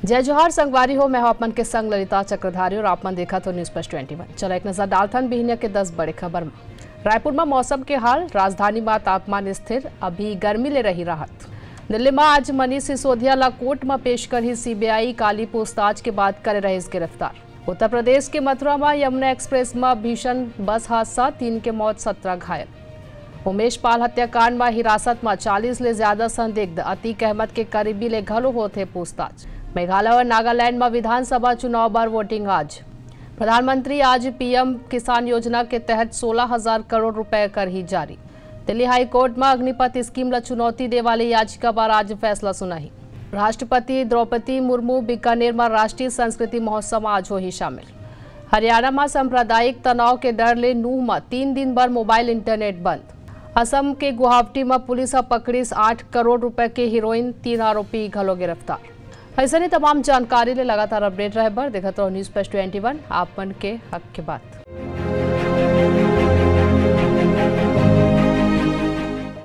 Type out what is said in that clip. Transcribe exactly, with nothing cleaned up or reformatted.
जय जोहार संगवारी हो, मैं हूं आप मन के संग ललिता चक्रधारी और आप मन देखत हो News Plus Twenty One। चलो एक नजर डालथन बिहनिया के दस बड़े खबर में। रायपुर में मौसम के हाल, राजधानी में तापमान स्थिर, अभी गर्मी ले रही राहत। दिल्ली में आज मनीष सिसोदिया ला कोर्ट में पेश करही सीबीआई, काली पूछताछ के बाद करे रहिस गिरफ्तार। उत्तर प्रदेश के मथुरा में यमुना एक्सप्रेस में भीषण बस हादसा, तीन के मौत, सत्रह घायल। उमेश पाल हत्याकांड में हिरासत में चालीस ले ज्यादा संदिग्ध, अतीक अहमद के करीबी ले घलो होथे पूछताछ। मेघालय और नागालैंड में विधानसभा चुनाव बर वोटिंग आज। प्रधानमंत्री आज पीएम किसान योजना के तहत सोलह हजार करोड़ रुपए करही जारी। दिल्ली हाई कोर्ट में अग्निपथ स्कीम ला चुनौती दे वाले याचिका बर आज फैसला सुनाही। राष्ट्रपति द्रौपदी मुर्मू बीकानेर में राष्ट्रीय संस्कृति महोत्सव में आज होही शामिल। हरियाणा में सांप्रदायिक तनाव के डर ले नूह में तीन दिन बर मोबाइल इंटरनेट बंद। असम के गुवाहाटी में पुलिस ह पकड़िस आठ करोड़ रुपए के हीरोइन, तीन आरोपी घलो गिरफ्तार। ऐसे ही तमाम जानकारी ले लगातार अपडेट रहे बर देखत रहो News Plus Twenty One, आप मन के हक के बात।